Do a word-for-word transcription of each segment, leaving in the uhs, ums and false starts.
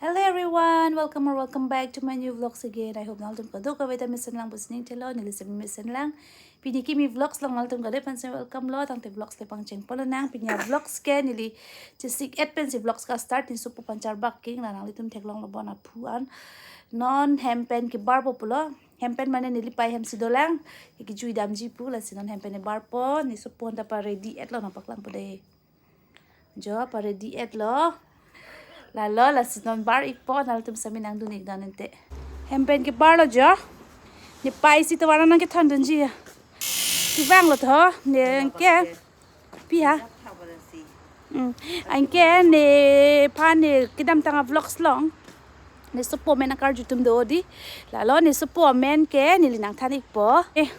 Hello everyone, welcome or welcome back to my new vlogs again. I hope nanglitum kadokave ta mesen lang pusi ning thelo, neli si mesen lang. Pini kimi vlogs along nanglitum kadokave aphan si welcome lo, tangte vlogs le pangcheng polo nang. Pini a vlogs ke neli chesik et pensi vlogs ka start, ne sopo aphan charbak king la, nanglitum theklonglo bon aphu an. Non hem pen kebarpo pulo, hem pen mane neli pei hem si dolang, kejui damji pu, lasi non hem pen kebarpo, ne sopo aphan ta pa ready et lo, nangpaklangpo dei. Jo, pa ready et lo. Lalo, lasi non bar ikpo, nanglitum sami nangdun ik dan ente. Hem pen kebarlo jo. Ne pei si tovar nangkethondunji ya. Kevanglo tho, ne ke. Pi ha? Hmm. Anke nephan ne kedamtang a vlogs along ne sopo amen akarju atum do dei. Lalo ne sopo amen ke neli nangthan ikpo. Eh,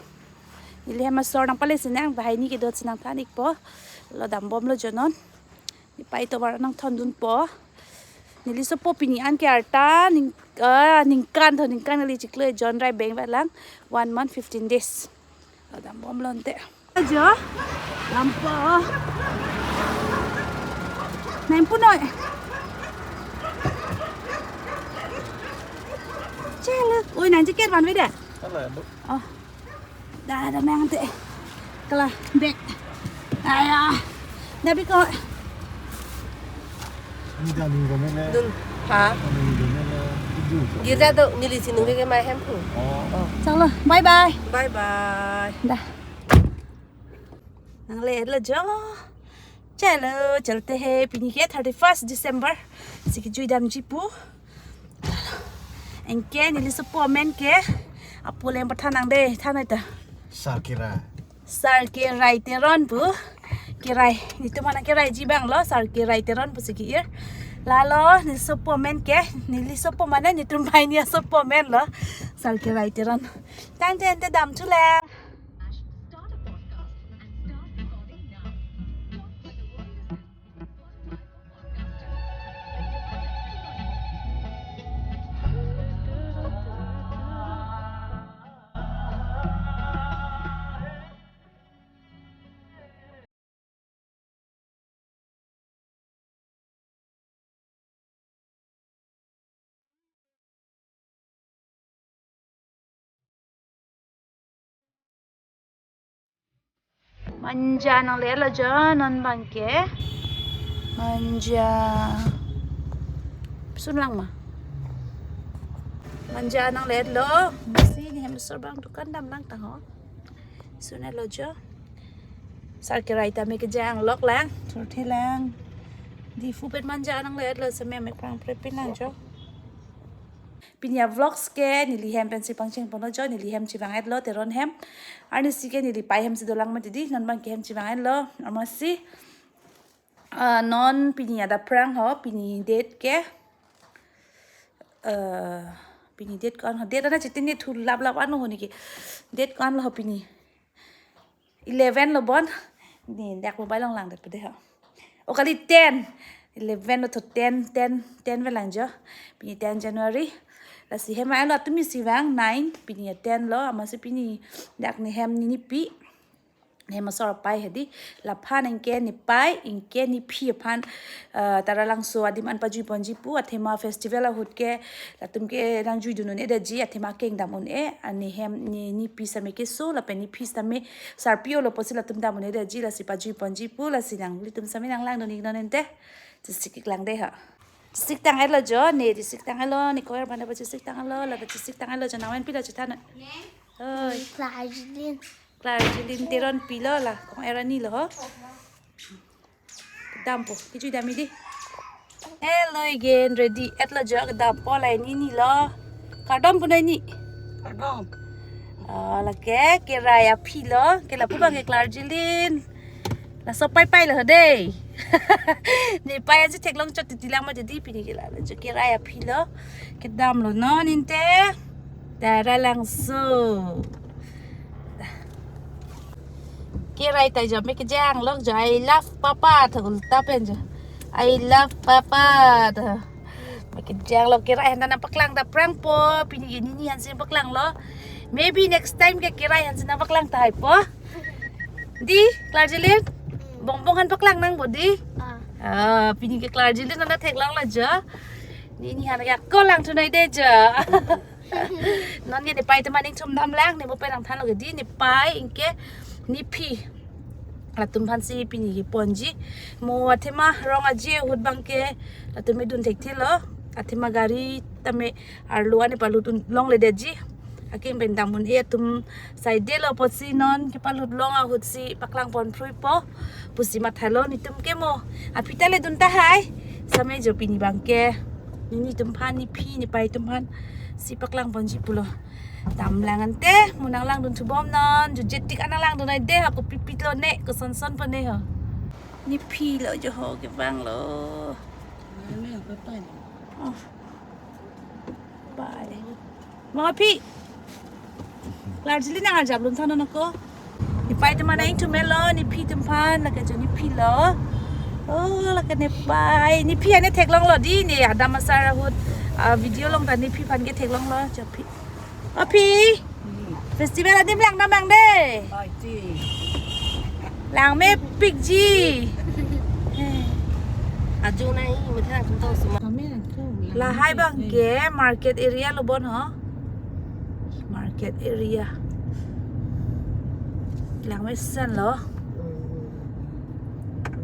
neli hem asor nangpale si nang, bahai ni kedo si nangthan ikpo. Lo dambomlo jo non. Ne pei tovar nangthondunpo. Neli sopo pini an ke arta ning, ah, ningkan tho, ningkan kali, chiklo John Rai beng valang. One month, fifteen days. Lo dambomlo ente. Jo, dampo. Nang punoi. Chelek. Oi, nang jacket van veda. Ala, bu. Oh. Dah, dah mang te. Kala, bek. Aya. Dah biko. Ini dah minggu mana? Dun. Ha? Minggu mana? Tujuh. Girja do, neli si nungke ke mai hem pu. Oh. Oh. Chalo, bye bye. Bye bye. Dah. Nangle et lo jo. Chalo, chalte he, pini ke thirty-first December. Si kejui damji pu. Anke neli sopo amen ke apuleng pathan nang dei, thanai ta. Sar Kerai. Sar Kerai Teron pu. Kerai, netum aphan keraiji abang lo, Sar Kerai Teron pusi ke-ir. Lalo, neli sopo amen ke, neli sopo mane netum pei ni asopo amen lo. Sar Kerai Teron. Tangte ente damthulang. Manja nangle et lo jo non abang ke. Manja. Sun lang ma. Manja nangle et lo. Masi ne hem asor abang dukan damlang tang ho. Sun et lo jo. Sar Kerai ta me kejang lok lang. Thurthe lang. Diphu pen manja nangle et lo, seme me prang prepin lang jo. Pini a vlogs ke neli hem pensi pangcheng ponlo jo, neli hem chevang et lo, Teron hem. Arnisi ke neli pei hem si dolang mati dei, non abang ke hem chevang et lo, amatsi. Ah, non pini adap prang ho, pini date ke. Eh, pini date ko-an ho, date ana chitin ne thu lap lap ano ho niki. Date ko-an lo ho pini. Eleven lo bon. Ne dak mobile along langdet pu dei ho. O kali ten. Eleven lo tho, ten, ten, ten velang jo. Pini ten January. Lasi hem ai lo atum isi vang nine. Pini ya ten lo. Amatsi pini dak ne hem ne nipi. Ne hem asor apei hedi. Laphan anke ne pei, anke ne phi aphan, eh, Taralangso adim an pajui ponji pu, athema festival ahut ke latum ke nangjuidun un-edetji, athema kengdam un-e, ane hem ne nipi sitame keso, lapen ne phi sitame sarpi-olo pusi latum dam un-edetji, lasi pajui ponji pu, lasi nanglitum sami nanglangdun ik non ente. Chesik ik lang dei ha. Chesik tang et lo jo, ne chesik tang et lo, ne ko-er banda ba chesik tang et lo, la ba chesik tang et lo jo, nangmen pi lo chethan. Oi. Clargilin. Clargilin Teronpi lo la, kong-er ani lo ho. Dampo, kejui dam-i dei. Hello again, ready et lo jo, dampo la ini ni lo. Kardom punoi ni. Kardom. Oh, lake, Kerai aphi lo, ke lapu abang ke Clargilin. Laso pei pei lo dei. Ne pei aji theklong chot titi lang mati dei pini ke la, jo Kerai aphi lo. Kedam lo non ente. Taralangso. Kerai ta jo me kejang lok jo, "I love Papa" tho ulta pen jo. "I love Papa" tho. Me kejang lok Kerai aphan ta nangpaklang ta prangpo, pini ke nini aphan si paklang lo. Maybe next time ke Kerai aphan si nangpaklang tahai po. Dei, Clargilin? Bongbong aphan paklang nangpo dei? Ah. Ah, pini ke Clargilin aphan ta theklong lo jo. Nini han ke ako lang thunoi de jo. Non ke nepei atum aning thum damlang, ne mo pen nangthanlo ke di, nepei anke nephi. Latum aphan si pini keponji. Mo athema rong aji ahut abangke latum edun thekthelo. Athema gari tame arlo ane palut un longle detji. Aking pen dam un-e atum saidelo apotsi non kepalut long ahut si paklang pon phrui po pusi mathalo netum ke mo. Aphi ta le dun tahai. Same jo pini abangke. Nini atum aphan, nephi nepei atum aphan si paklang ponji pulo. Damlang ante mo nanglang dun thubom non. Jujet tik an nanglang dun ai de ha, kopi pit lo ne, koson son po ne ho. Nephi lo jo ho, kevang lo. Oh. Bye. Mo aphi. Klarjili nang arjap lun thanon ako. Nepei atum an aning thum lo, nephi atum aphan, lake jo nephi lo. Oh, lake nepei. Nephi ane theklonglo di, ne adam asar ahut, ah, video along ta nephi aphan ke theklonglo, jo phi. Aphi. Festival adim lang damnang de. Oi, ti. Langmepikji. Aju nai, mutha nangtum suma. Kami nangtum. Lahai abangke market area lo bon ho. Market area. Langmesen lo.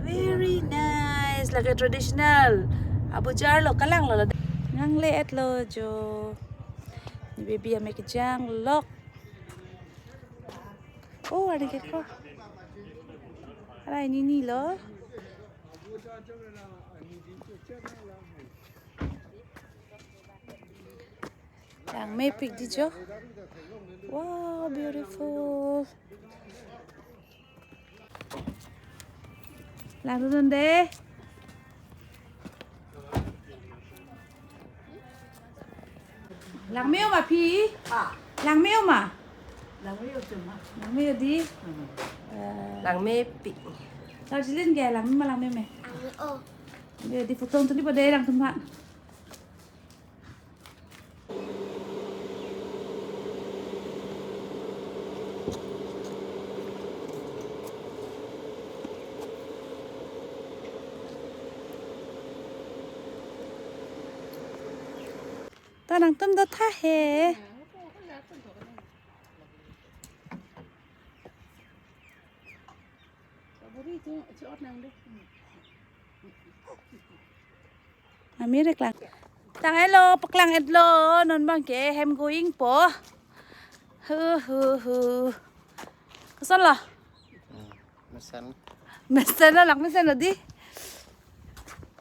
Very nice. Lake traditional. Abujar lo, kalang lo lo. Nangle-et lo jo. Ne baby ame kejang lok. Oh, ada ke ko. Ada nini lo. Langmepik di jo. Wow, beautiful. Langdun de. Langme-o ma aphi? Ah. Langme-o ma? Langme-o cuma. Langme-o di. Hmm. Eh. Langmepik. Klarjilin ke langme ma langmeme? Langme-o. Langme-o di, photo tuli pada langtum ha. Ta nangtum do tha he. Amir klang. Tang-et lo, paklang-et lo, non abangke hem going po. Hu, hu, hu. Koson lo? Hmm, mesen. Mesen lo, langmesen lo di.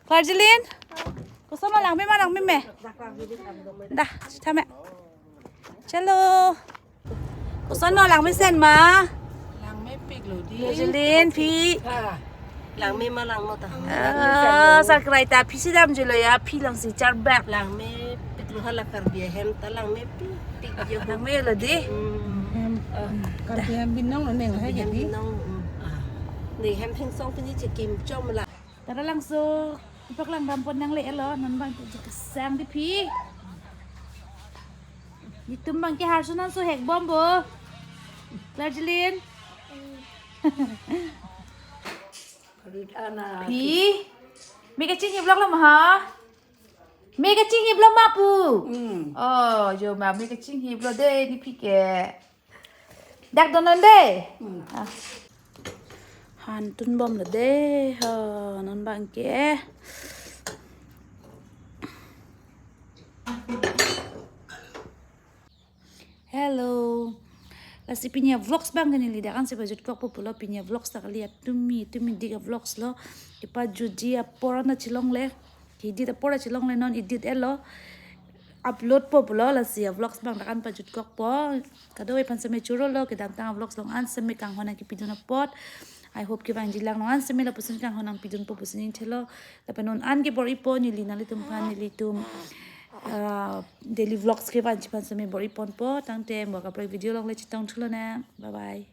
Klarjilin? Koson lo, langme ma langmeme? Dah, sudah me. Chalo. Koson lo, langmesen ma? Langmepik lo di. Klarjilin, phi. Ah. Langme ma langno ta. Ah, sakrai ta phi si damjulo ya, phi lang si charbak. Langmepik lo, hala Karbi ahem ta langmepik, pik jo. Langme lo di. Hmm. Hem, Karbi hem binong lo neng lahai Karbi hem jadi. Binong, hmm. Ah. Neng hem thengsong pini chekim chom la. Tara langso, paklang dam pon nangle-et lo, non abangke chekesang di phi. Netum abangke harsun an so hek bom bo. Klarjilin. Phi. Me kachinghip lok lo ma ha? Me kachinghip lo ma pu? Hmm. Oh, jo ma me kachinghip lo de nephi ke. Dak donon de. Hmm. Ah. Han tun bom lo de. Ha, non abangke. Hello. Lasi pini a-vlogs abangke neli dak an si pajut kok po pulo, pini a-vlogs ta kali, tumi, tumi dik a-vlogs lo. Kepajutji apor an ta chelongle. Edit apor ta chelongle, non edit-et lo. Upload po pulo, lasi a-vlogs abang dak an pajut kok po. Kadokave aphan seme choro lo, kedamtang a-vlogs along an seme kanghon nangkepidun apot. I hope kevangji lang along an seme lapuson kanghon nangpidun po pusi ning thelo. Lapen non an ke bor-ipo neli nanglitum aphan, nelitum, ah, daily vlogs kevanji aphan seme bor-iponpo. Tangte mo kaprek video along le chetong thulo nang. Bye bye.